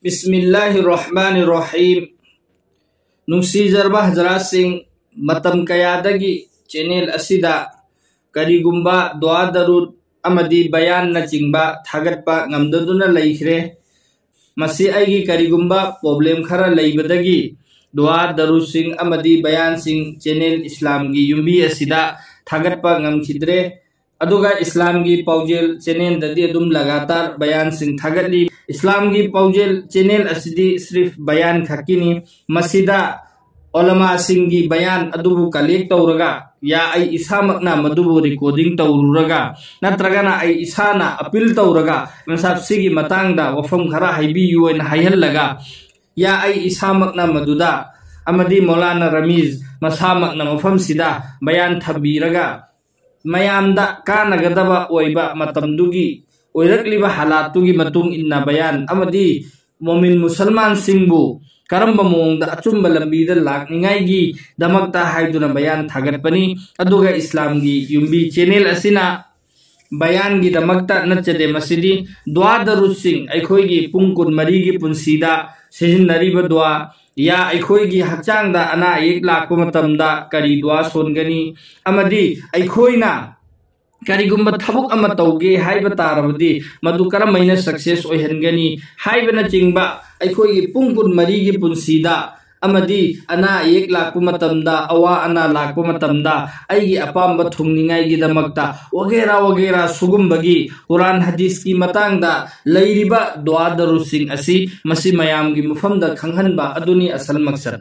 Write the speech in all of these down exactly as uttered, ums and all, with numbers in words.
ꯕꯤꯁꯃꯤꯜꯂꯥꯍꯤꯔ ꯔꯍꯃꯥꯅꯤꯔ ꯔꯍꯤꯝ꯫ ꯅꯨꯡꯁꯤꯖꯔꯕ ꯍꯖꯔꯥꯠꯁꯤꯡ, ꯃꯇꯝ ꯀꯌꯥꯗꯒꯤ ꯆꯦꯅꯦꯜ ꯑꯁꯤꯗ ꯀꯔꯤꯒꯨꯝꯕ ꯗꯨꯋꯥ ꯗꯔꯨꯗ ꯑꯃꯗꯤ ꯕꯌꯥꯟꯅꯆꯤꯡꯕ ꯊꯥꯒꯠꯄ ꯉꯝꯗꯗꯨꯅ ꯂꯩꯈ꯭ꯔꯦ꯫ ꯃꯁꯤ ꯑꯩꯒꯤ ꯀꯔꯤꯒꯨꯝꯕ ꯄ꯭ꯔꯣꯕ꯭ꯂꯦꯝ ꯈꯔ ꯂꯩꯕꯗꯒꯤ ꯗꯨꯋꯥ ꯗꯔꯨꯗꯁꯤꯡ ꯑꯃꯗꯤ ꯕꯌꯥꯟꯁꯤꯡ ꯆꯦꯅꯦꯜ ꯏꯁꯂꯥꯝꯒꯤ ꯌꯨꯝꯕꯤ ꯑꯁꯤꯗ ꯊꯥꯒꯠꯄ ꯉꯝꯈꯤꯗ꯭ꯔꯦ꯫ ꯑꯗꯨꯒ ꯏꯁꯂꯥꯝꯒꯤ ꯄꯥꯎꯖꯦꯜ ꯆꯦꯅꯦꯜꯗꯗꯤ ꯑꯗꯨꯝ ꯂꯒꯥꯇꯥꯔ ꯕꯌꯥꯟꯁꯤꯡ ꯊꯥꯒꯠꯂꯤ꯫ ꯏꯁꯂꯥꯝꯒꯤ ꯄꯥꯎꯖꯦꯜ ꯆꯦꯅꯦꯜ ꯑꯁꯤꯗꯤ ꯁ꯭ꯔꯤꯐ ꯕꯌꯥꯟ ꯈꯛꯀꯤꯅꯤ꯫ ꯃꯁꯤꯗ ꯑꯣꯂꯃꯥꯁꯤꯡꯒꯤ ꯕꯌꯥꯟ ꯑꯗꯨꯕꯨ ꯀꯂꯦꯛ ꯇꯧꯔꯒ, ꯌꯥ ꯑꯩ ꯏꯁꯥꯃꯛꯅ ꯃꯗꯨꯕꯨ ꯔꯦꯀꯣꯔꯗꯤꯡ ꯇꯧꯔꯨꯔꯒ, ꯅꯠꯇ꯭ꯔꯒꯅ ꯑꯩ ꯏꯁꯥꯅ ꯑꯄꯤꯜ ꯇꯧꯔꯒ, ꯃꯁꯥꯞꯁꯤꯒꯤ ꯃꯇꯥꯡꯗ ꯋꯥꯐꯝ ꯈꯔ ꯍꯥꯏꯕꯤꯌꯨ ꯍꯥꯏꯅ ꯍꯥꯏꯍꯜꯂꯒ, ꯌꯥ ꯑꯩ ꯏꯁꯥꯃꯛꯅ ꯃꯗꯨꯗ, ꯑꯃꯗꯤ ꯃꯧꯂꯥꯅꯥ ꯔꯃꯤꯖ ꯃꯁꯥꯃꯛꯅ ꯃꯐꯝꯁꯤꯗ ꯕꯌꯥꯟ ꯊꯝꯕꯤꯔꯒ, ꯃꯌꯥꯝꯗ ꯀꯥꯟꯅꯒꯗꯕ ꯑꯣꯏꯕ ꯃꯇꯝꯗꯨꯒꯤ ꯑꯣꯏꯔꯛꯂꯤꯕ ꯍꯥꯂꯥꯠꯇꯨꯒꯤ ꯃꯇꯨꯡ ꯏꯟꯅ ꯕꯌꯥꯟ ꯑꯃꯗꯤ ꯃꯣꯃꯤꯟ ꯃꯨꯁꯜꯃꯥꯟꯁꯤꯡꯕꯨ ꯀꯔꯝꯕ ꯃꯑꯣꯡꯗ ꯑꯆꯨꯝꯕ ꯂꯝꯕꯤꯗ ꯂꯥꯛꯅꯤꯉꯥꯏꯒꯤꯗꯃꯛꯇ ꯍꯥꯏꯗꯨꯅ ꯕꯌꯥꯟ ꯊꯥꯒꯠꯄꯅꯤ꯫ ꯑꯗꯨꯒ ꯏꯁꯂꯥꯝꯒꯤ ꯌꯨꯝꯕꯤ ꯆꯦꯅꯦꯜ ꯑꯁꯤꯅ ꯕꯌꯥꯟꯒꯤꯗꯃꯛꯇ ꯅꯠꯆꯗꯦ, ꯃꯁꯤꯗꯤ ꯗꯨꯋꯥ ꯗꯔꯨꯗꯁꯤꯡ, ꯑꯩꯈꯣꯏꯒꯤ ꯄꯨꯡ ꯀꯨꯟꯃꯔꯤꯒꯤ ꯄꯨꯟꯁꯤꯗ ꯁꯤꯖꯤꯟꯅꯔꯤꯕ ꯗꯨꯋꯥ, ꯌꯥ ꯑꯩꯈꯣꯏꯒꯤ ꯍꯛꯆꯥꯡꯗ ꯑꯅꯥ ꯑꯌꯦꯛ ꯂꯥꯛꯄ ꯃꯇꯝꯗ ꯀꯔꯤ ꯗꯨꯋꯥ ꯁꯣꯟꯒꯅꯤ, ꯑꯃꯗꯤ ꯑꯩꯈꯣꯏꯅ ꯀꯔꯤꯒꯨꯝꯕ ꯊꯕꯛ ꯑꯃ ꯇꯧꯒꯦ ꯍꯥꯏꯕ ꯇꯥꯔꯕꯗꯤ ꯃꯗꯨ ꯀꯔꯝꯍꯥꯏꯅ ꯁꯛꯁꯦꯁ ꯑꯣꯏꯍꯟꯒꯅꯤ ꯍꯥꯏꯕꯅꯆꯤꯡꯕ, ꯑꯩꯈꯣꯏꯒꯤ ꯄꯨꯡ ꯀꯨꯟꯃꯔꯤꯒꯤ ꯄꯨꯟꯁꯤꯗ ꯑꯃꯗꯤ ꯑꯅꯥ ꯑꯌꯦꯛ ꯂꯥꯛꯄ ꯃꯇꯝꯗ, ꯑꯋꯥ ꯑꯅꯥ ꯂꯥꯛꯄ ꯃꯇꯝꯗ, ꯑꯩꯒꯤ ꯑꯄꯥꯝꯕ ꯊꯨꯡꯅꯤꯡꯉꯥꯏꯒꯤꯗꯃꯛꯇ ꯋꯥꯒꯦꯔꯥ ꯋꯥꯒꯦꯔꯥ ꯁꯨꯒꯨꯝꯕꯒꯤ ꯀꯨꯔꯥꯟ ꯍꯗꯤꯁꯀꯤ ꯃꯇꯥꯡꯗ ꯂꯩꯔꯤꯕ ꯗꯨꯋꯥ ꯗꯔꯨꯗꯁꯤꯡ ꯑꯁꯤ ꯃꯁꯤ ꯃꯌꯥꯝꯒꯤ ꯃꯐꯝꯗ ꯈꯪꯍꯟꯕ ꯑꯗꯨꯅꯤ ꯑꯁꯜ ꯃꯛꯁꯗ꯫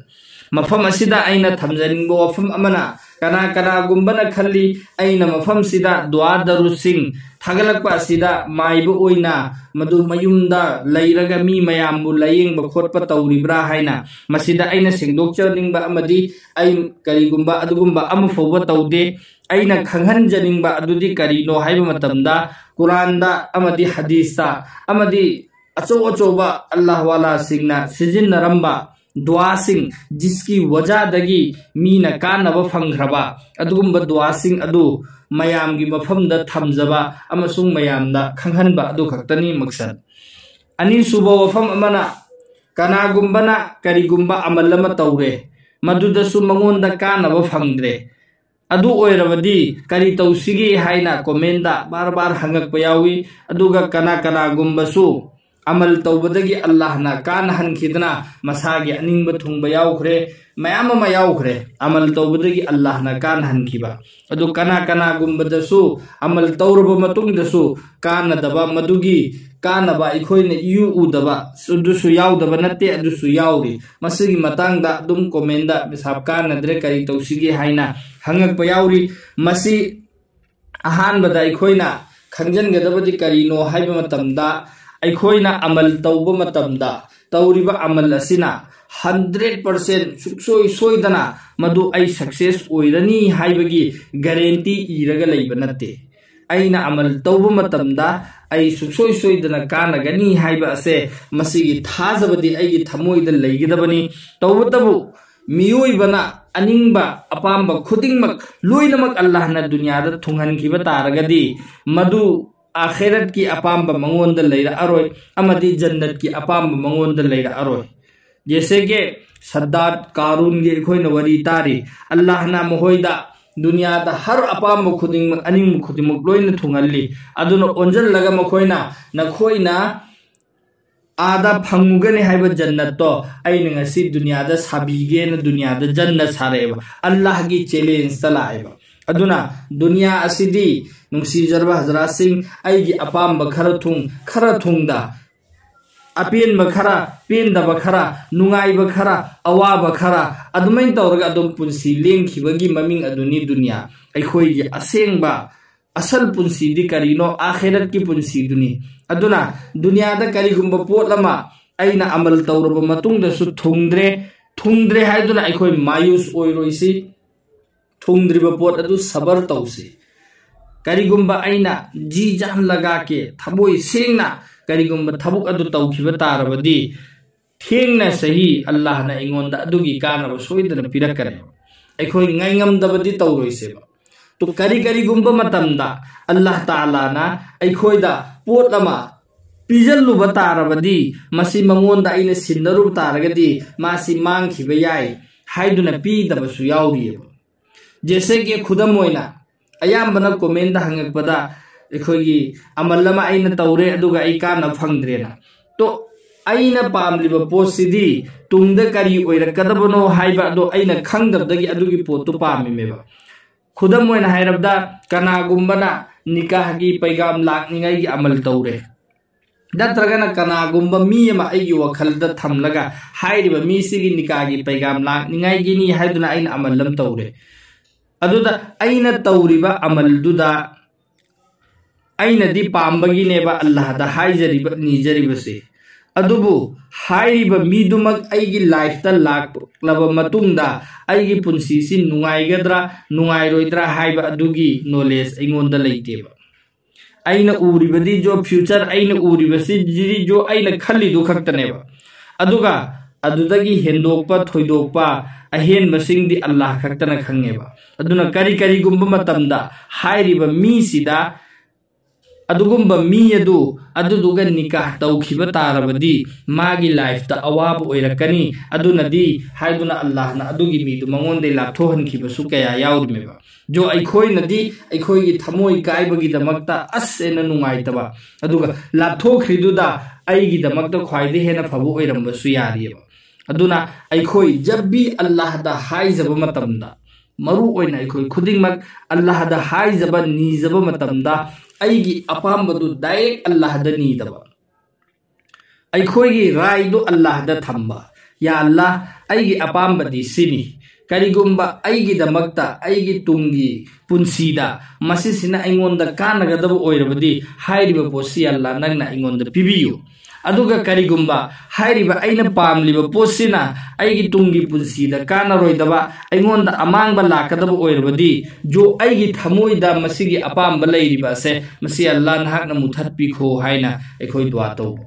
ꯃꯐꯝ ꯑꯁꯤꯗ ꯑꯩꯅ ꯊꯝꯖꯅꯤꯡꯕ ꯋꯥꯐꯝ ꯑꯃꯅ, ꯀꯅꯥ ꯀꯅꯥꯒꯨꯝꯕꯅ ꯈꯜꯂꯤ ꯑꯩꯅ ꯃꯐꯝꯁꯤꯗ ꯗꯨꯋꯥ ꯗꯔꯨꯗꯁꯤꯡ ꯊꯥꯒꯠꯂꯛꯄ ꯑꯁꯤꯗ ꯃꯥꯏꯕ ꯑꯣꯏꯅ ꯃꯗꯨ ꯃꯌꯨꯝꯗ ꯂꯩꯔꯒ ꯃꯤ ꯃꯌꯥꯝꯕꯨ ꯂꯥꯌꯦꯡꯕ ꯈꯣꯠꯄ ꯇꯧꯔꯤꯕ꯭ꯔꯥ ꯍꯥꯏꯅ꯫ ꯃꯁꯤꯗ ꯑꯩꯅ ꯁꯦꯡꯗꯣꯛꯆꯅꯤꯡꯕ ꯑꯃꯗꯤ ꯑꯩ ꯀꯔꯤꯒꯨꯝꯕ ꯑꯗꯨꯒꯨꯝꯕ ꯑꯃ ꯐꯥꯎꯕ ꯇꯧꯗꯦ꯫ ꯑꯩꯅ ꯈꯪꯍꯟꯖꯅꯤꯡꯕ ꯑꯗꯨꯗꯤ ꯀꯔꯤꯅꯣ ꯍꯥꯏꯕ ꯃꯇꯝꯗ, ꯀꯨꯔꯥꯟꯗ ꯑꯃꯗꯤ ꯍꯗꯤꯁꯇ ꯑꯃꯗꯤ ꯑꯆꯧ ꯑꯆꯧꯕ ꯑꯜꯂꯥꯍ ꯋꯥꯂꯥꯁꯤꯡꯅ ꯁꯤꯖꯤꯟꯅꯔꯝꯕ ꯗꯨꯋꯥꯁꯤꯡ, ꯖꯤꯁꯀꯤ ꯋꯖꯥꯗꯒꯤ ꯃꯤꯅ ꯀꯥꯟꯅꯕ ꯐꯪꯈ꯭ꯔꯕ ꯑꯗꯨꯒꯨꯝꯕ ꯗꯨꯋꯥꯁꯤꯡ ꯑꯗꯨ ꯃꯌꯥꯝꯒꯤ ꯃꯐꯝꯗ ꯊꯝꯖꯕ ꯑꯃꯁꯨꯡ ꯃꯌꯥꯝꯗ ꯈꯪꯍꯟꯕ ꯑꯗꯨ ꯈꯛꯇꯅꯤ ꯃꯛꯁꯗ꯫ ꯑꯅꯤꯁꯨꯕ ꯋꯥꯐꯝ ꯑꯃꯅ, ꯀꯅꯥꯒꯨꯝꯕꯅ ꯀꯔꯤꯒꯨꯝꯕ ꯑꯃꯜ ꯑꯃ ꯇꯧꯔꯦ, ꯃꯗꯨꯗꯁꯨ ꯃꯉꯣꯟꯗ ꯀꯥꯟꯅꯕ ꯐꯪꯗ꯭ꯔꯦ, ꯑꯗꯨ ꯑꯣꯏꯔꯕꯗꯤ ꯀꯔꯤ ꯇꯧꯁꯤꯒꯦ ꯍꯥꯏꯅ ꯀꯣꯃꯦꯟꯗ ꯕꯥꯔ ꯕꯥꯔ ꯍꯪꯉꯛꯄ ꯌꯥꯎꯏ꯫ ꯑꯗꯨꯒ ꯀꯅꯥ ꯀꯅꯥꯒꯨꯝꯕꯁꯨ ꯑꯃꯜ ꯇꯧꯕꯗꯒꯤ ꯑꯜꯂꯥꯍꯅ ꯀꯥꯟꯅꯍꯟꯈꯤꯗꯅ ꯃꯁꯥꯒꯤ ꯑꯅꯤꯡꯕ ꯊꯨꯡꯕ ꯌꯥꯎꯈ꯭ꯔꯦ, ꯃꯌꯥꯝ ꯑꯃ ꯌꯥꯎꯈ꯭ꯔꯦ꯫ ꯑꯃꯜ ꯇꯧꯕꯗꯒꯤ ꯑꯜꯂꯥꯍꯅ ꯀꯥꯟꯅꯍꯟꯈꯤꯕ꯫ ꯑꯗꯨ ꯀꯅꯥ ꯀꯅꯥꯒꯨꯝꯕꯗꯁꯨ ꯑꯃꯜ ꯇꯧꯔꯕ ꯃꯇꯨꯡꯗꯁꯨ ꯀꯥꯟꯅꯗꯕ, ꯃꯗꯨꯒꯤ ꯀꯥꯟꯅꯕ ꯑꯩꯈꯣꯏꯅ ꯏꯎ ꯎꯗꯕ, ꯑꯗꯨꯁꯨ ꯌꯥꯎꯗꯕ ꯅꯠꯇꯦ, ꯑꯗꯨꯁꯨ ꯌꯥꯎꯔꯤ꯫ ꯃꯁꯤꯒꯤ ꯃꯇꯥꯡꯗ ꯑꯗꯨꯝ ꯀꯣꯃꯦꯟꯗ "ꯃꯤꯁꯥꯞ ꯀꯥꯟꯅꯗ꯭ꯔꯦ, ꯀꯔꯤ ꯇꯧꯁꯤꯒꯦ?" ꯍꯥꯏꯅ ꯍꯪꯉꯛꯄ ꯌꯥꯎꯔꯤ꯫ ꯃꯁꯤ ꯑꯍꯥꯟꯕꯗ ꯑꯩꯈꯣꯏꯅ ꯈꯪꯖꯤꯟꯒꯗꯕꯗꯤ ꯀꯔꯤꯅꯣ ꯍꯥꯏꯕ ꯃꯇꯝꯗ, ꯑꯩꯈꯣꯏꯅ ꯑꯃꯜ ꯇꯧꯕ ꯃꯇꯝꯗ ꯇꯧꯔꯤꯕ ꯑꯃꯜ ꯑꯁꯤꯅ ꯍꯟꯗ꯭ꯔꯦꯠ ꯄꯥꯔꯁꯦꯟ ꯁꯨꯡꯁꯣꯏ ꯁꯣꯏꯗꯅ ꯃꯗꯨ ꯑꯩ ꯁꯛꯁꯦꯁ ꯑꯣꯏꯔꯅꯤ ꯍꯥꯏꯕꯒꯤ ꯒꯥꯔꯦꯟꯇꯤ ꯏꯔꯒ ꯂꯩꯕ ꯅꯠꯇꯦ꯫ ꯑꯩꯅ ꯑꯃꯜ ꯇꯧꯕ ꯃꯇꯝꯗ ꯑꯩ ꯁꯨꯡꯁꯣꯏ ꯁꯣꯏꯗꯅ ꯀꯥꯟꯅꯒꯅꯤ ꯍꯥꯏꯕ ꯑꯁꯦ, ꯃꯁꯤꯒꯤ ꯊꯥꯖꯕꯗꯤ ꯑꯩꯒꯤ ꯊꯃꯣꯏꯗ ꯂꯩꯒꯗꯕꯅꯤ꯫ ꯇꯧꯕꯇꯕꯨ ꯃꯤꯑꯣꯏꯕꯅ ꯑꯅꯤꯡꯕ ꯑꯄꯥꯝꯕ ꯈꯨꯗꯤꯡꯃꯛ ꯂꯣꯏꯅꯃꯛ ꯑꯜꯂꯥꯍꯅ ꯗꯨꯅꯤꯌꯥꯗ ꯊꯨꯡꯍꯟꯈꯤꯕ ꯇꯥꯔꯒꯗꯤ, ꯃꯗꯨ ꯑꯥꯈꯤꯔꯠꯀꯤ ꯑꯄꯥꯝꯕ ꯃꯉꯣꯟꯗ ꯂꯩꯔꯛꯑꯔꯣꯏ ꯑꯃꯗꯤ ꯖꯟꯅꯠꯀꯤ ꯑꯄꯥꯝꯕ ꯃꯉꯣꯟꯗ ꯂꯩꯔꯛꯑꯔꯣꯏ꯫ ꯖꯦꯁꯦ ꯀꯦ ꯁꯗꯥꯠ ꯀꯥꯔꯨꯟꯒꯤ ꯑꯩꯈꯣꯏꯅ ꯋꯥꯔꯤ ꯇꯥꯔꯤ꯫ ꯑꯜꯂꯥꯍꯅ ꯃꯈꯣꯏꯗ ꯗꯨꯅꯤꯌꯥꯗ ꯍꯔ ꯑꯄꯥꯝꯕ ꯈꯨꯗꯤꯡꯃꯛ, ꯑꯅꯤꯡꯕ ꯈꯨꯗꯤꯡꯃꯛ ꯂꯣꯏꯅ ꯊꯨꯡꯍꯜꯂꯤ꯫ ꯑꯗꯨꯅ ꯑꯣꯟꯁꯤꯜꯂꯒ ꯃꯈꯣꯏꯅ, "ꯅꯈꯣꯏꯅ ꯑꯥꯗ ꯐꯪꯉꯨꯒꯅꯤ ꯍꯥꯏꯕ ꯖꯟꯅꯠꯇꯣ ꯑꯩꯅ ꯉꯁꯤ ꯗꯨꯅꯤꯌꯥꯗ ꯁꯥꯕꯤꯒꯦꯅ" ꯗꯨꯅꯤꯌꯥꯗ ꯖꯟꯅꯠ ꯁꯥꯔꯛꯑꯦꯕ꯫ ꯑꯜꯂꯥꯍꯒꯤ ꯆꯦꯂꯦꯟꯖꯇ ꯂꯥꯛꯑꯦꯕ꯫ ꯑꯗꯨꯅ ꯗꯨꯅꯤꯌꯥ ꯑꯁꯤꯗꯤ, ꯅꯨꯡꯁꯤꯖꯔꯕ ꯍꯖꯔꯥꯠꯁꯤꯡ, ꯑꯩꯒꯤ ꯑꯄꯥꯝꯕ ꯈꯔ ꯊꯨꯡ, ꯈꯔ ꯊꯨꯡꯗ, ꯑꯄꯦꯟꯕ ꯈꯔ, ꯄꯦꯟꯗꯕ ꯈꯔ, ꯅꯨꯡꯉꯥꯏꯕ ꯈꯔ, ꯑꯋꯥꯕ ꯈꯔ, ꯑꯗꯨꯃꯥꯏꯅ ꯇꯧꯔꯒ ꯑꯗꯨꯝ ꯄꯨꯟꯁꯤ ꯂꯦꯡꯈꯤꯕꯒꯤ ꯃꯃꯤꯡ ꯑꯗꯨꯅꯤ ꯗꯨꯅꯤꯌꯥ꯫ ꯑꯩꯈꯣꯏꯒꯤ ꯑꯁꯦꯡꯕ ꯑꯁꯜ ꯄꯨꯟꯁꯤꯗꯤ ꯀꯔꯤꯅꯣ? ꯑꯥꯈꯤꯔꯠꯀꯤ ꯄꯨꯟꯁꯤꯗꯨꯅꯤ꯫ ꯑꯗꯨꯅ ꯗꯨꯅꯤꯌꯥꯗ ꯀꯔꯤꯒꯨꯝꯕ ꯄꯣꯠ ꯑꯃ ꯑꯩꯅ ꯑꯃꯜ ꯇꯧꯔꯕ ꯃꯇꯨꯡꯗꯁꯨ ꯊꯨꯡꯗ꯭ꯔꯦ, ꯊꯨꯡꯗ꯭ꯔꯦ ꯍꯥꯏꯗꯨꯅ ꯑꯩꯈꯣꯏ ꯃꯥꯌꯨꯁ ꯑꯣꯏꯔꯣꯏꯁꯤ꯫ ꯊꯨꯡꯗ꯭ꯔꯤꯕ ꯄꯣꯠ ꯑꯗꯨ ꯁꯕꯔ ꯇꯧꯁꯤ꯫ ꯀꯔꯤꯒꯨꯝꯕ ꯑꯩꯅ ꯖꯤ ꯖꯥꯟ ꯂꯒꯥ ꯀꯦ, ꯊꯃꯣꯏ ꯁꯦꯡꯅ ꯀꯔꯤꯒꯨꯝꯕ ꯊꯕꯛ ꯑꯗꯨ ꯇꯧꯈꯤꯕ ꯇꯥꯔꯕꯗꯤ, ꯊꯦꯡꯅ ꯁꯍꯤ, ꯑꯜꯂꯥꯍꯅ ꯑꯩꯉꯣꯟꯗ ꯑꯗꯨꯒꯤ ꯀꯥꯟꯅꯕ ꯁꯣꯏꯗꯅ ꯄꯤꯔꯛꯀꯅꯦꯕ꯫ ꯑꯩꯈꯣꯏ ꯉꯥꯏꯉꯝꯗꯕꯗꯤ ꯇꯧꯔꯣꯏꯁꯦꯕ꯫ ꯇꯨ ꯀꯔꯤ ꯀꯔꯤꯒꯨꯝꯕ ꯃꯇꯝꯗ ꯑꯜꯂꯥꯍ ꯇꯥꯂꯥꯅ ꯑꯩꯈꯣꯏꯗ ꯄꯣꯠ ꯑꯃ ꯄꯤꯖꯜꯂꯨꯕ ꯇꯥꯔꯕꯗꯤ, ꯃꯁꯤ ꯃꯉꯣꯟꯗ ꯑꯩꯅ ꯁꯤꯟꯅꯔꯨꯕ ꯇꯥꯔꯒꯗꯤ ꯃꯥꯁꯤ ꯃꯥꯡꯈꯤꯕ ꯌꯥꯏ ꯍꯥꯏꯗꯨꯅ ꯄꯤꯗꯕꯁꯨ ꯌꯥꯎꯔꯤꯑꯕ꯫ ꯖꯦꯁꯦ ꯀꯦ ꯈꯨꯗꯝ ꯑꯣꯏꯅ ꯑꯌꯥꯝꯕꯅ ꯀꯣꯃꯦꯟꯗ ꯍꯪꯉꯛꯄꯗ, ꯑꯩꯈꯣꯏꯒꯤ ꯑꯃꯜ ꯑꯃ ꯑꯩꯅ ꯇꯧꯔꯦ ꯑꯗꯨꯒ ꯑꯩ ꯀꯥꯟꯅꯕ ꯐꯪꯗ꯭ꯔꯦꯅ꯫ ꯇꯣ, ꯑꯩꯅ ꯄꯥꯝꯂꯤꯕ ꯄꯣꯠꯁꯤꯗꯤ ꯇꯨꯡꯗ ꯀꯔꯤ ꯑꯣꯏꯔꯛꯀꯗꯕꯅꯣ ꯍꯥꯏꯕ ꯑꯗꯣ ꯑꯩꯅ ꯈꯪꯗꯕꯗꯒꯤ ꯑꯗꯨꯒꯤ ꯄꯣꯠꯇꯨ ꯄꯥꯝꯃꯤꯃꯦꯕ꯫ ꯈꯨꯗꯝ ꯑꯣꯏꯅ ꯍꯥꯏꯔꯕꯗ, ꯀꯅꯥꯒꯨꯝꯕꯅ ꯅꯤꯀꯥꯍꯒꯤ ꯄꯩꯒꯥꯝ ꯂꯥꯛꯅꯤꯡꯉꯥꯏꯒꯤ ꯑꯃꯜ ꯇꯧꯔꯦ, ꯅꯠꯇ꯭ꯔꯒꯅ ꯀꯅꯥꯒꯨꯝꯕ ꯃꯤ ꯑꯃ ꯑꯩꯒꯤ ꯋꯥꯈꯜꯗ ꯊꯝꯂꯒ ꯍꯥꯏꯔꯤꯕ ꯃꯤꯁꯤꯒꯤ ꯅꯤꯀꯥꯒꯤ ꯄꯩꯒꯥꯝ ꯂꯥꯛꯅꯤꯡꯉꯥꯏꯒꯤꯅꯤ ꯍꯥꯏꯗꯨꯅ ꯑꯩꯅ ꯑꯃꯜ ꯑꯃ ꯇꯧꯔꯦ꯫ ꯑꯗꯨꯗ ꯑꯩꯅ ꯇꯧꯔꯤꯕ ꯑꯃꯜꯗꯨꯗ ꯑꯩꯅꯗꯤ ꯄꯥꯝꯕꯒꯤꯅꯦꯕ ꯑꯜꯂꯥꯍꯗ ꯍꯥꯏꯖꯔꯤꯕ, ꯅꯤꯖꯔꯤꯕꯁꯦ꯫ ꯑꯗꯨꯕꯨ ꯍꯥꯏꯔꯤꯕ ꯃꯤꯗꯨꯃꯛ ꯑꯩꯒꯤ ꯂꯥꯏꯐꯇ ꯂꯥꯛꯂꯕ ꯃꯇꯨꯡꯗ ꯑꯩꯒꯤ ꯄꯨꯟꯁꯤꯁꯤ ꯅꯨꯡꯉꯥꯏꯒꯗ꯭ꯔꯥ, ꯅꯨꯡꯉꯥꯏꯔꯣꯏꯗ꯭ꯔꯥ ꯍꯥꯏꯕ ꯑꯗꯨꯒꯤ ꯅꯣꯂꯦꯖ ꯑꯩꯉꯣꯟꯗ ꯂꯩꯇꯦꯕ꯫ ꯑꯩꯅ ꯎꯔꯤꯕꯗꯤ ꯖꯣ ꯐ꯭ꯌꯨꯆꯔ, ꯑꯩꯅ ꯎꯔꯤꯕꯁꯤꯗꯤ ꯖꯣ ꯑꯩꯅ ꯈꯜꯂꯤꯗꯨ ꯈꯛꯇꯅꯦꯕ꯫ ꯑꯗꯨꯒ ꯑꯗꯨꯗꯒꯤ ꯍꯦꯟꯗꯣꯛꯄ, ꯊꯣꯏꯗꯣꯛꯄ, ꯑꯍꯦꯟꯕꯁꯤꯡꯗꯤ ꯑꯜꯂꯥꯍ ꯈꯛꯇꯅ ꯈꯪꯉꯦꯕ꯫ ꯑꯗꯨꯅ ꯀꯔꯤ ꯀꯔꯤꯒꯨꯝꯕ ꯃꯇꯝꯗ ꯍꯥꯏꯔꯤꯕ ꯃꯤꯁꯤꯗ, ꯑꯗꯨꯒꯨꯝꯕ ꯃꯤ ꯑꯗꯨ, ꯑꯗꯨꯗꯨꯒ ꯅꯤꯀꯥꯍ ꯇꯧꯈꯤꯕ ꯇꯥꯔꯕꯗꯤ ꯃꯥꯒꯤ ꯂꯥꯏꯐꯇ ꯑꯋꯥꯕ ꯑꯣꯏꯔꯛꯀꯅꯤ꯫ ꯑꯗꯨꯅꯗꯤ ꯍꯥꯏꯗꯨꯅ ꯑꯜꯂꯥꯍꯅ ꯑꯗꯨꯒꯤ ꯃꯤꯗꯨ ꯃꯉꯣꯟꯗꯩ ꯂꯥꯞꯊꯣꯛꯍꯟꯈꯤꯕꯁꯨ ꯀꯌꯥ ꯌꯥꯎꯔꯤꯃꯦꯕ꯫ ꯖꯣ ꯑꯩꯈꯣꯏꯅꯗꯤ ꯑꯩꯈꯣꯏꯒꯤ ꯊꯃꯣꯏ ꯀꯥꯏꯕꯒꯤꯗꯃꯛꯇ ꯑꯁ ꯍꯦꯟꯅ ꯅꯨꯡꯉꯥꯏꯇꯕ, ꯑꯗꯨꯒ ꯂꯥꯞꯊꯣꯛꯈ꯭ꯔꯤꯗꯨꯗ ꯑꯩꯒꯤꯗꯃꯛꯇ ꯈ꯭ꯋꯥꯏꯗꯒꯤ ꯍꯦꯟꯅ ꯐꯕ ꯑꯣꯏꯔꯝꯕꯁꯨ ꯌꯥꯔꯤꯑꯕ꯫ ꯑꯗꯨꯅ ꯑꯩꯈꯣꯏ ꯖꯕ ꯚꯤ ꯑꯜꯂꯥꯍꯗ ꯍꯥꯏꯖꯕ ꯃꯇꯝꯗ, ꯃꯔꯨ ꯑꯣꯏꯅ ꯑꯩꯈꯣꯏ ꯈꯨꯗꯤꯡꯃꯛ ꯑꯜꯂꯥꯍꯗ ꯍꯥꯏꯖꯕ, ꯅꯤꯖꯕ ꯃꯇꯝꯗ ꯑꯩꯒꯤ ꯑꯄꯥꯝꯕꯗꯨ ꯗꯥꯏꯔꯦꯛ ꯑꯜꯂꯥꯍꯗ ꯅꯤꯗꯕ, ꯑꯩꯈꯣꯏꯒꯤ ꯔꯥꯏꯗꯨ ꯑꯜꯂꯥꯍꯗ ꯊꯝꯕ꯫ ꯌꯥ ꯑꯜꯂꯥꯍ, ꯑꯩꯒꯤ ꯑꯄꯥꯝꯕꯗꯤ ꯁꯤꯅꯤ, ꯀꯔꯤꯒꯨꯝꯕ ꯑꯩꯒꯤꯗꯃꯛꯇ ꯑꯩꯒꯤ ꯇꯨꯡꯒꯤ ꯄꯨꯟꯁꯤꯗ ꯃꯁꯤꯁꯤꯅ ꯑꯩꯉꯣꯟꯗ ꯀꯥꯟꯅꯒꯗꯕ ꯑꯣꯏꯔꯕꯗꯤ ꯍꯥꯏꯔꯤꯕ ꯄꯣꯠꯁꯤ ꯑꯜꯂꯥꯍ ꯅꯪꯅ ꯑꯩꯉꯣꯟꯗ ꯄꯤꯕꯤꯌꯨ꯫ ꯑꯗꯨꯒ ꯀꯔꯤꯒꯨꯝꯕ ꯍꯥꯏꯔꯤꯕ ꯑꯩꯅ ꯄꯥꯝꯂꯤꯕ ꯄꯣꯠꯁꯤꯅ ꯑꯩꯒꯤ ꯇꯨꯡꯒꯤ ꯄꯨꯟꯁꯤꯗ ꯀꯥꯟꯅꯔꯣꯏꯗꯕ, ꯑꯩꯉꯣꯟꯗ ꯑꯃꯥꯡꯕ ꯂꯥꯛꯀꯗꯕ ꯑꯣꯏꯔꯕꯗꯤ, ꯖꯣ ꯑꯩꯒꯤ ꯊꯃꯣꯏꯗ ꯃꯁꯤꯒꯤ ꯑꯄꯥꯝꯕ ꯂꯩꯔꯤꯕ ꯑꯁꯦ, ꯃꯁꯤ ꯑꯜꯂꯥꯍ ꯅꯍꯥꯛꯅ ꯃꯨꯊꯠꯄꯤꯈꯣ ꯍꯥꯏꯅ ꯑꯩꯈꯣꯏ ꯗꯨꯋꯥ ꯇꯧꯕ꯫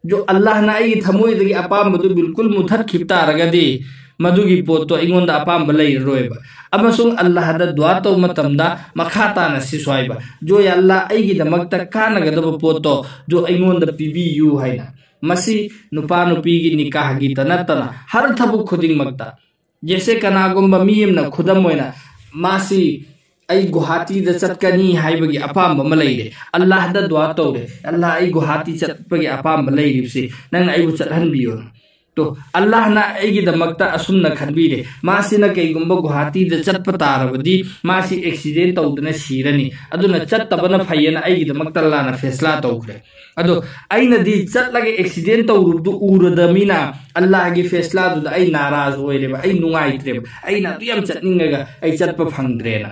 ꯖꯣ ꯑꯜꯂꯥꯍꯅ ꯑꯩꯒꯤ ꯊꯃꯣꯏꯗꯒꯤ ꯑꯄꯥꯝꯕꯗꯨ ꯕꯤꯜꯀꯨꯜ ꯃꯨꯊꯠꯈꯤꯕ ꯇꯥꯔꯒꯗꯤ, ꯃꯗꯨꯒꯤ ꯄꯣꯠꯇꯣ ꯑꯩꯉꯣꯟꯗ ꯑꯄꯥꯝꯕ ꯂꯩꯔꯔꯣꯏꯕ꯫ ꯑꯃꯁꯨꯡ ꯑꯜꯂꯥꯍꯗ ꯗꯨꯋꯥ ꯇꯧꯕ ꯃꯇꯝꯗ ꯃꯈꯥ ꯇꯥꯅ ꯁꯤꯁꯨ ꯍꯥꯏꯕ, "ꯖꯣ ꯌꯥ ꯑꯜꯂꯥꯍ, ꯑꯩꯒꯤꯗꯃꯛꯇ ꯀꯥꯟꯅꯒꯗꯕ ꯄꯣꯠꯇꯣ ꯖꯣ ꯑꯩꯉꯣꯟꯗ ꯄꯤꯕꯤꯌꯨ" ꯍꯥꯏꯅ꯫ ꯃꯁꯤ ꯅꯨꯄꯥ ꯅꯨꯄꯤꯒꯤ ꯅꯤꯀꯥꯍꯒꯤꯇ ꯅꯠꯇꯅ ꯍꯔ ꯊꯕꯛ ꯈꯨꯗꯤꯡꯃꯛꯇ, ꯖꯦꯁꯦ ꯀꯅꯥꯒꯨꯝꯕ ꯃꯤ ꯑꯃꯅ, ꯈꯨꯗꯝ ꯑꯣꯏꯅ, ꯃꯥꯁꯤ, "ꯑꯩ ꯒꯨꯍꯥꯇꯤꯗ ꯆꯠꯀꯅꯤ" ꯍꯥꯏꯕꯒꯤ ꯑꯄꯥꯝꯕ ꯑꯃ ꯂꯩꯔꯦ, ꯑꯜꯂꯥꯍꯗ ꯗꯨꯋꯥ ꯇꯧꯔꯦ, "ꯑꯜꯂꯥꯍ, ꯑꯩ ꯒꯨꯍꯥꯇꯤ ꯆꯠꯄꯒꯤ ꯑꯄꯥꯝꯕ ꯂꯩꯔꯤꯕꯁꯤ ꯅꯪꯅ ꯑꯩꯕꯨ ꯆꯠꯍꯟꯕꯤꯌꯨ"꯫ ꯇꯣ, ꯑꯜꯂꯥꯍꯅ ꯑꯩꯒꯤꯗꯃꯛꯇ ꯑꯁꯨꯝꯅ ꯈꯟꯕꯤꯔꯦ, ꯃꯥꯁꯤꯅ ꯀꯩꯒꯨꯝꯕ ꯒꯨꯍꯥꯇꯤꯗ ꯆꯠꯄ ꯇꯥꯔꯕꯗꯤ ꯃꯥꯁꯤ ꯑꯦꯛꯁꯤꯗꯦꯟ ꯇꯧꯗꯅ ꯁꯤꯔꯅꯤ, ꯑꯗꯨꯅ ꯆꯠꯇꯕꯅ ꯐꯩꯌꯦꯅ ꯑꯩꯒꯤꯗꯃꯛꯇ ꯑꯜꯂꯥꯍꯅ ꯐꯦꯁꯂꯥ ꯇꯧꯈ꯭ꯔꯦ꯫ ꯑꯗꯣ ꯑꯩꯅꯗꯤ ꯆꯠꯂꯒ ꯑꯦꯛꯁꯤꯗꯦꯟ ꯇꯧꯔꯨꯕꯗꯨ ꯎꯔꯗꯃꯤꯅ ꯑꯜꯂꯥꯍꯒꯤ ꯐꯦꯁꯂꯥꯗꯨꯗ ꯑꯩ ꯅꯥꯔꯥꯖ ꯑꯣꯏꯔꯦꯕ, ꯑꯩ ꯅꯨꯡꯉꯥꯏꯇ꯭ꯔꯦꯕ, ꯑꯩꯅ ꯑꯗꯨ ꯌꯥꯝ ꯆꯠꯅꯤꯡꯉꯒ ꯑꯩ ꯆꯠꯄ ꯐꯪꯗ꯭ꯔꯦꯅ꯫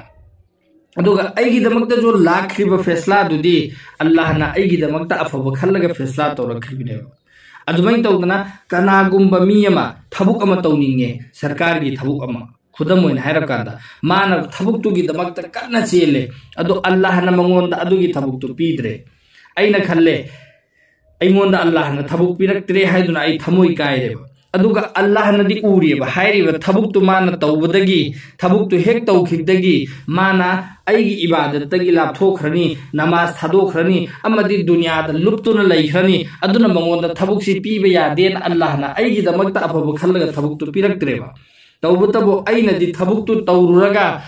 ꯑꯗꯨꯒ ꯑꯩꯒꯤꯗꯃꯛꯇꯁꯨ ꯂꯥꯛꯈ꯭ꯔꯤꯕ ꯐꯦꯁꯂꯥꯗꯨꯗꯤ ꯑꯜꯂꯥꯍꯅ ꯑꯩꯒꯤꯗꯃꯛꯇ ꯑꯐꯕ ꯈꯜꯂꯒ ꯐꯦꯁꯂꯥ ꯇꯧꯔꯛꯈꯤꯕꯅꯦꯕ꯫ ꯑꯗꯨꯃꯥꯏꯅ ꯇꯧꯗꯅ ꯀꯅꯥꯒꯨꯝꯕ ꯃꯤ ꯑꯃ ꯊꯕꯛ ꯑꯃ ꯇꯧꯅꯤꯡꯉꯦ, ꯁꯔꯀꯥꯔꯒꯤ ꯊꯕꯛ ꯑꯃ, ꯈꯨꯗꯝ ꯑꯣꯏꯅ ꯍꯥꯏꯔꯀꯥꯟꯗ, ꯃꯥꯅ ꯊꯕꯛꯇꯨꯒꯤꯗꯃꯛꯇ ꯀꯟꯅ ꯆꯦꯜꯂꯦ, ꯑꯗꯣ ꯑꯜꯂꯥꯍꯅ ꯃꯉꯣꯟꯗ ꯑꯗꯨꯒꯤ ꯊꯕꯛꯇꯨ ꯄꯤꯗ꯭ꯔꯦ꯫ ꯑꯩꯅ ꯈꯜꯂꯦ, ꯑꯩꯉꯣꯟꯗ ꯑꯜꯂꯥꯍꯅ ꯊꯕꯛ ꯄꯤꯔꯛꯇ꯭ꯔꯦ ꯍꯥꯏꯗꯨꯅ ꯑꯩ ꯊꯃꯣꯏ ꯀꯥꯏꯔꯦꯕ꯫ ꯑꯗꯨꯒ ꯑꯜꯂꯥꯍꯅꯗꯤ ꯎꯔꯤꯑꯕ, ꯍꯥꯏꯔꯤꯕ ꯊꯕꯛꯇꯨ ꯃꯥꯅ ꯇꯧꯕꯗꯒꯤ, ꯊꯕꯛꯇꯨ ꯍꯦꯛ ꯇꯧꯈꯤꯕꯗꯒꯤ ꯃꯥꯅ ꯑꯩꯒꯤ ꯏꯕꯥꯗꯠꯇꯒꯤ ꯂꯥꯞꯊꯣꯛꯈ꯭ꯔꯅꯤ, ꯅꯃꯥꯖ ꯊꯥꯗꯣꯛꯈ꯭ꯔꯅꯤ, ꯑꯃꯗꯤ ꯗꯨꯅꯤꯌꯥꯗ ꯂꯨꯞꯇꯨꯅ ꯂꯩꯈ꯭ꯔꯅꯤ꯫ ꯑꯗꯨꯅ ꯃꯉꯣꯟꯗ ꯊꯕꯛꯁꯤ ꯄꯤꯕ ꯌꯥꯗꯦꯅ ꯑꯜꯂꯥꯍꯅ ꯑꯩꯒꯤꯗꯃꯛꯇ ꯑꯐꯕ ꯈꯜꯂꯒ ꯊꯕꯛꯇꯨ ꯄꯤꯔꯛꯇ꯭ꯔꯦꯕ꯫ ꯇꯧꯕꯇꯕꯨ ꯑꯩꯅꯗꯤ ꯊꯕꯛꯇꯨ ꯇꯧꯔꯨꯔꯒ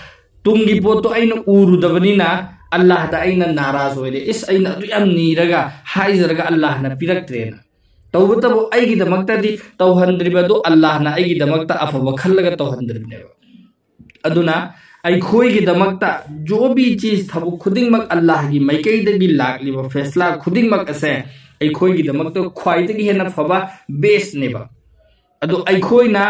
ꯇꯨꯡꯒꯤ ꯄꯣꯠꯇꯣ ꯑꯩꯅ ꯎꯔꯨꯗꯕꯅꯤꯅ ꯑꯜꯂꯥꯍꯗ ꯑꯩꯅ ꯅꯥꯔꯥꯖ ꯑꯣꯏꯔꯦ꯫ ꯏꯁ, ꯑꯩꯅ ꯑꯗꯨ ꯌꯥꯝ ꯅꯤꯔꯒ ꯍꯥꯏꯖꯔꯒ ꯑꯜꯂꯥꯍꯅ ꯄꯤꯔꯛꯇ꯭ꯔꯦꯅ꯫ ꯇꯧꯕꯇꯕꯨ ꯑꯩꯒꯤꯗꯃꯛꯇꯗꯤ ꯇꯧꯍꯟꯗ꯭ꯔꯤꯕ ꯑꯗꯨ ꯑꯜꯂꯥꯍꯅ ꯑꯩꯒꯤꯗꯃꯛꯇ ꯑꯐꯕ ꯈꯜꯂꯒ ꯇꯧꯍꯟꯗ꯭ꯔꯤꯕꯅꯦꯕ꯫ ꯑꯗꯨꯅ ꯑꯩꯈꯣꯏꯒꯤꯗꯃꯛꯇ ꯖꯣ ꯚꯤ ꯆꯤꯖ, ꯊꯕꯛ ꯈꯨꯗꯤꯡꯃꯛ, ꯑꯜꯂꯥꯍꯒꯤ ꯃꯥꯏꯀꯩꯗꯒꯤ ꯂꯥꯛꯂꯤꯕ ꯐꯦꯁꯂꯥ ꯈꯨꯗꯤꯡꯃꯛ ꯑꯁꯦ ꯑꯩꯈꯣꯏꯒꯤꯗꯃꯛꯇ ꯈ꯭ꯋꯥꯏꯗꯒꯤ ꯍꯦꯟꯅ ꯐꯕ, ꯕꯦꯁꯅꯦꯕ꯫ ꯑꯗꯣ ꯑꯩꯈꯣꯏꯅ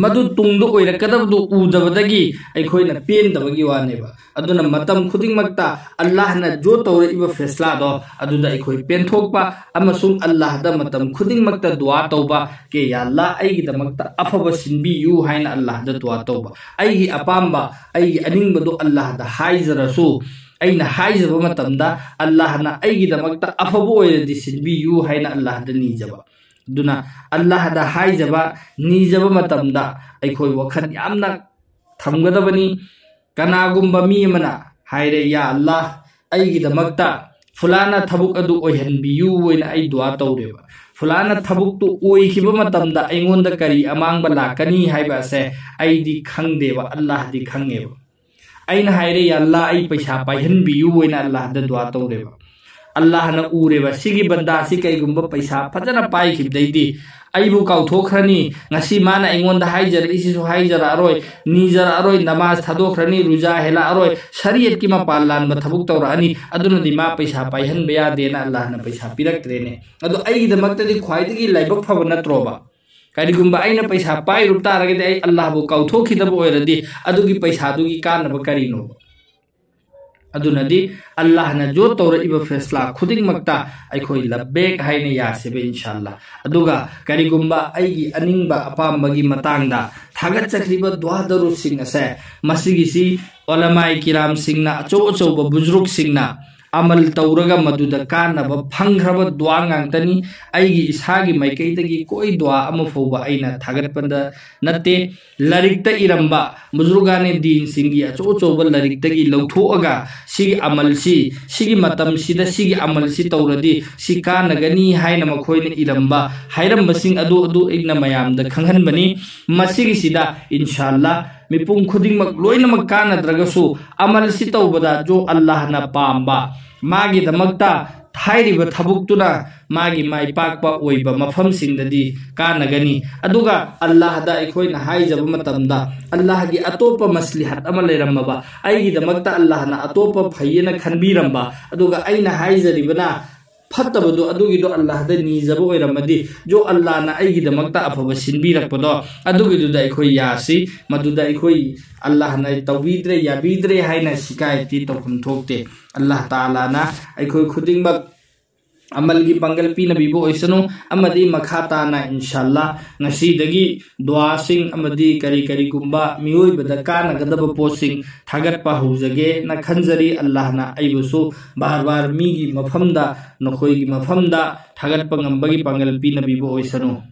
ꯃꯗꯨ ꯇꯨꯡꯗ ꯑꯣꯏꯔꯛꯀꯗꯕꯗꯨ ꯎꯗꯕꯗꯒꯤ ꯑꯩꯈꯣꯏꯅ ꯄꯦꯟꯗꯕꯒꯤ ꯋꯥꯅꯦꯕ꯫ ꯑꯗꯨꯅ ꯃꯇꯝ ꯈꯨꯗꯤꯡꯃꯛꯇ ꯑꯜꯂꯥꯍꯅ ꯖꯣ ꯇꯧꯔꯛꯏꯕ ꯐꯦꯁꯂꯥꯗꯣ ꯑꯗꯨꯗ ꯑꯩꯈꯣꯏ ꯄꯦꯟꯊꯣꯛꯄ ꯑꯃꯁꯨꯡ ꯑꯜꯂꯥꯍꯗ ꯃꯇꯝ ꯈꯨꯗꯤꯡꯃꯛꯇ ꯗꯨꯋꯥ ꯇꯧꯕ, "ꯀꯦ ꯌꯥ ꯑꯜꯂꯥꯍ, ꯑꯩꯒꯤꯗꯃꯛꯇ ꯑꯐꯕ ꯁꯤꯟꯕꯤꯌꯨ" ꯍꯥꯏꯅ ꯑꯜꯂꯥꯍꯗ ꯗꯨꯋꯥ ꯇꯧꯕ, ꯑꯩꯒꯤ ꯑꯄꯥꯝꯕ, ꯑꯩꯒꯤ ꯑꯅꯤꯡꯕꯗꯨ ꯑꯜꯂꯥꯍꯗ ꯍꯥꯏꯖꯔꯁꯨ, ꯑꯩꯅ ꯍꯥꯏꯖꯕ ꯃꯇꯝꯗ ꯑꯜꯂꯥꯍꯅ ꯑꯩꯒꯤꯗꯃꯛꯇ ꯑꯐꯕ ꯑꯣꯏꯔꯗꯤ ꯁꯤꯟꯕꯤꯌꯨ ꯍꯥꯏꯅ ꯑꯜꯂꯥꯍꯗ ꯅꯤꯖꯕ꯫ ꯑꯗꯨꯅ ꯑꯜꯂꯥꯍꯗ ꯍꯥꯏꯖꯕ, ꯅꯤꯖꯕ ꯃꯇꯝꯗ ꯑꯩꯈꯣꯏ ꯋꯥꯈꯜ ꯌꯥꯝꯅ ꯊꯝꯒꯗꯕꯅꯤ꯫ ꯀꯅꯥꯒꯨꯝꯕ ꯃꯤ ꯑꯃꯅ ꯍꯥꯏꯔꯦ, "ꯌꯥ ꯑꯜꯂꯥꯍ, ꯑꯩꯒꯤꯗꯃꯛꯇ ꯐꯨꯂꯥꯅ ꯊꯕꯛ ꯑꯗꯨ ꯑꯣꯏꯍꯟꯕꯤꯌꯨ" ꯍꯥꯏꯅ ꯑꯩ ꯗꯨꯋꯥ ꯇꯧꯔꯦꯕ꯫ ꯐꯨꯂꯥꯅ ꯊꯕꯛꯇꯨ ꯑꯣꯏꯈꯤꯕ ꯃꯇꯝꯗ ꯑꯩꯉꯣꯟꯗ ꯀꯔꯤ ꯑꯃꯥꯡꯕ ꯂꯥꯛꯀꯅꯤ ꯍꯥꯏꯕ ꯑꯁꯦ ꯑꯩꯗꯤ ꯈꯪꯗꯦꯕ, ꯑꯜꯂꯥꯍꯗꯤ ꯈꯪꯉꯦꯕ꯫ ꯑꯩꯅ ꯍꯥꯏꯔꯦ, "ꯌꯥ ꯑꯜꯂꯥꯍ, ꯑꯩ ꯄꯩꯁꯥ ꯄꯥꯏꯍꯟꯕꯤꯌꯨ" ꯍꯥꯏꯅ ꯑꯜꯂꯥꯍꯗ ꯗꯨꯋꯥ ꯇꯧꯔꯦꯕ꯫ ꯑꯜꯂꯥꯍꯅ ꯎꯔꯦꯕ, ꯁꯤꯒꯤ ꯕꯟꯗꯥꯁꯤ ꯀꯩꯒꯨꯝꯕ ꯄꯩꯁꯥ ꯐꯖꯅ ꯄꯥꯏꯈꯤꯕꯗꯩꯗꯤ ꯑꯩꯕꯨ ꯀꯥꯎꯊꯣꯛꯈ꯭ꯔꯅꯤ, ꯉꯁꯤ ꯃꯥꯅ ꯑꯩꯉꯣꯟꯗ ꯍꯥꯏꯖꯔꯛꯏꯁꯤꯁꯨ ꯍꯥꯏꯖꯔꯛꯑꯔꯣꯏ, ꯅꯤꯖꯔꯛꯑꯔꯣꯏ, ꯅꯃꯥꯖ ꯊꯥꯗꯣꯛꯈ꯭ꯔꯅꯤ, ꯔꯨꯖꯥ ꯍꯦꯜꯂꯛꯑꯔꯣꯏ, ꯁꯔꯤꯌꯠꯀꯤ ꯃꯄꯥꯟ ꯂꯥꯟꯕ ꯊꯕꯛ ꯇꯧꯔꯛꯑꯅꯤ, ꯑꯗꯨꯅꯗꯤ ꯃꯥ ꯄꯩꯁꯥ ꯄꯥꯏꯍꯟꯕ ꯌꯥꯗꯦꯅ ꯑꯜꯂꯥꯍꯅ ꯄꯩꯁꯥ ꯄꯤꯔꯛꯇ꯭ꯔꯦꯅꯦ꯫ ꯑꯗꯣ ꯑꯩꯒꯤꯗꯃꯛꯇꯗꯤ ꯈ꯭ꯋꯥꯏꯗꯒꯤ ꯂꯥꯏꯕꯛ ꯐꯕ ꯅꯠꯇ꯭ꯔꯣꯕ? ꯀꯔꯤꯒꯨꯝꯕ ꯑꯩꯅ ꯄꯩꯁꯥ ꯄꯥꯏꯔꯨꯕ ꯇꯥꯔꯒꯗꯤ ꯑꯩ ꯑꯜꯂꯥꯍꯕꯨ ꯀꯥꯎꯊꯣꯛꯈꯤꯗꯕ ꯑꯣꯏꯔꯗꯤ ꯑꯗꯨꯒꯤ ꯄꯩꯁꯥꯗꯨꯒꯤ ꯀꯥꯟꯅꯕ ꯀꯔꯤꯅꯣꯕ? ꯑꯗꯨꯅꯗꯤ ꯑꯜꯂꯥꯍꯅ ꯖꯣꯠ ꯇꯧꯔꯛꯏꯕ ꯐꯦꯁꯂꯥ ꯈꯨꯗꯤꯡꯃꯛꯇ ꯑꯩꯈꯣꯏ ꯂꯕꯦꯛ ꯍꯥꯏꯅ ꯌꯥꯁꯦꯕ, ꯏꯟꯁꯥꯜꯂꯥ꯫ ꯑꯗꯨꯒ ꯀꯔꯤꯒꯨꯝꯕ ꯑꯩꯒꯤ ꯑꯅꯤꯡꯕ ꯑꯄꯥꯝꯕꯒꯤ ꯃꯇꯥꯡꯗ ꯊꯥꯒꯠꯆꯈ꯭ꯔꯤꯕ ꯗꯨꯋꯥ ꯗꯔꯨꯗꯁꯤꯡ ꯑꯁꯦ, ꯃꯁꯤꯒꯤꯁꯤ ꯎꯂꯃꯥꯏ ꯀꯤꯔꯥꯝꯁꯤꯡꯅ, ꯑꯆꯧ ꯑꯆꯧꯕ ꯕꯨꯖꯨꯔꯨꯛꯁꯤꯡꯅ ꯑꯃꯜ ꯇꯧꯔꯒ ꯃꯗꯨꯗ ꯀꯥꯟꯅꯕ ꯐꯪꯈ꯭ꯔꯕ ꯗꯨꯋꯥ ꯉꯥꯛꯇꯅꯤ꯫ ꯑꯩꯒꯤ ꯏꯁꯥꯒꯤ ꯃꯥꯏꯀꯩꯗꯒꯤ ꯀꯣꯏ ꯗꯨꯋꯥ ꯑꯃ ꯐꯥꯎꯕ ꯑꯩꯅ ꯊꯥꯒꯠꯄꯗ ꯅꯠꯇꯦ꯫ ꯂꯥꯏꯔꯤꯛꯇ ꯏꯔꯝꯕ ꯕꯨꯖꯨꯔꯒꯥꯅꯦ ꯗꯤꯟꯁꯤꯡꯒꯤ ꯑꯆꯧ ꯑꯆꯧꯕ ꯂꯥꯏꯔꯤꯛꯇꯒꯤ ꯂꯧꯊꯣꯛꯑꯒ ꯁꯤꯒꯤ ꯑꯃꯜꯁꯤ, ꯁꯤꯒꯤ ꯃꯇꯝꯁꯤꯗ ꯁꯤꯒꯤ ꯑꯃꯜꯁꯤ ꯇꯧꯔꯗꯤ ꯁꯤ ꯀꯥꯟꯅꯒꯅꯤ ꯍꯥꯏꯅ ꯃꯈꯣꯏꯅ ꯏꯔꯝꯕ, ꯍꯥꯏꯔꯝꯕꯁꯤꯡ ꯑꯗꯨ, ꯑꯗꯨ ꯑꯩꯅ ꯃꯌꯥꯝꯗ ꯈꯪꯍꯟꯕꯅꯤ꯫ ꯃꯁꯤꯒꯤꯁꯤꯗ ꯏꯟꯁꯥꯜꯂꯥ ꯃꯤꯄꯨꯝ ꯈꯨꯗꯤꯡꯃꯛ ꯂꯣꯏꯅꯃꯛ ꯀꯥꯟꯅꯗ꯭ꯔꯒꯁꯨ ꯑꯃꯜꯁꯤ ꯇꯧꯕꯗ ꯖꯣ ꯑꯜꯂꯥꯍꯅ ꯄꯥꯝꯕ, ꯃꯥꯒꯤꯗꯃꯛꯇ ꯍꯥꯏꯔꯤꯕ ꯊꯕꯛꯇꯨꯅ ꯃꯥꯒꯤ ꯃꯥꯏ ꯄꯥꯛꯄ ꯑꯣꯏꯕ ꯃꯐꯝꯁꯤꯡꯗꯗꯤ ꯀꯥꯟꯅꯒꯅꯤ꯫ ꯑꯗꯨꯒ ꯑꯜꯂꯥꯍꯗ ꯑꯩꯈꯣꯏꯅ ꯍꯥꯏꯖꯕ ꯃꯇꯝꯗ ꯑꯜꯂꯥꯍꯒꯤ ꯑꯇꯣꯞꯄ ꯃꯁꯂꯤꯍꯠ ꯑꯃ ꯂꯩꯔꯝꯃꯕ, ꯑꯩꯒꯤꯗꯃꯛꯇ ꯑꯜꯂꯥꯍꯅ ꯑꯇꯣꯞꯄ ꯐꯩꯌꯦꯅ ꯈꯟꯕꯤꯔꯝꯕ, ꯑꯗꯨꯒ ꯑꯩꯅ ꯍꯥꯏꯖꯔꯤꯕꯅ ꯐꯠꯇꯕꯗꯣ, ꯑꯗꯨꯒꯤꯗꯣ ꯑꯜꯂꯥꯍꯗ ꯅꯤꯖꯕ ꯑꯣꯏꯔꯝꯃꯗꯤ, ꯖꯣ ꯑꯜꯂꯥꯍꯅ ꯑꯩꯒꯤꯗꯃꯛꯇ ꯑꯐꯕ ꯁꯤꯟꯕꯤꯔꯛꯄꯗꯣ, ꯑꯗꯨꯒꯤꯗꯨꯗ ꯑꯩꯈꯣꯏ ꯌꯥꯁꯤ, ꯃꯗꯨꯗ ꯑꯩꯈꯣꯏ ꯑꯜꯂꯥꯍꯅ ꯇꯧꯕꯤꯗ꯭ꯔꯦ, ꯌꯥꯕꯤꯗ꯭ꯔꯦ ꯍꯥꯏꯅ ꯁꯤꯀꯥꯌꯠꯇꯤ ꯇꯧꯐꯝ ꯊꯣꯛꯇꯦ꯫ ꯑꯜꯂꯥꯍ ꯇꯥꯂꯥꯅ ꯑꯩꯈꯣꯏ ꯈꯨꯗꯤꯡꯃꯛ ꯑꯃꯜꯒꯤ ꯄꯥꯡꯒꯜ ꯄꯤꯅꯕꯤꯕ ꯑꯣꯏꯁꯅꯨ꯫ ꯑꯃꯗꯤ ꯃꯈꯥ ꯇꯥꯅ ꯏꯟꯁꯥꯜꯂꯥ ꯉꯁꯤꯗꯒꯤ ꯗꯨꯋꯥꯁꯤꯡ ꯑꯃꯗꯤ ꯀꯔꯤ ꯀꯔꯤꯒꯨꯝꯕ ꯃꯤꯑꯣꯏꯕꯗ ꯀꯥꯟꯅꯒꯗꯕ ꯄꯣꯠꯁꯤꯡ ꯊꯥꯒꯠꯄ ꯍꯧꯖꯒꯦꯅ ꯈꯟꯖꯔꯤ꯫ ꯑꯜꯂꯥꯍꯅ ꯑꯩꯕꯨꯁꯨ ꯕꯥꯔ ꯕꯥꯔ ꯃꯤꯒꯤ ꯃꯐꯝꯗ, ꯅꯈꯣꯏꯒꯤ ꯃꯐꯝꯗ ꯊꯥꯒꯠꯄ ꯉꯝꯕꯒꯤ ꯄꯥꯡꯒꯜ ꯄꯤꯅꯕꯤꯕ ꯑꯣꯏꯁꯅꯨ꯫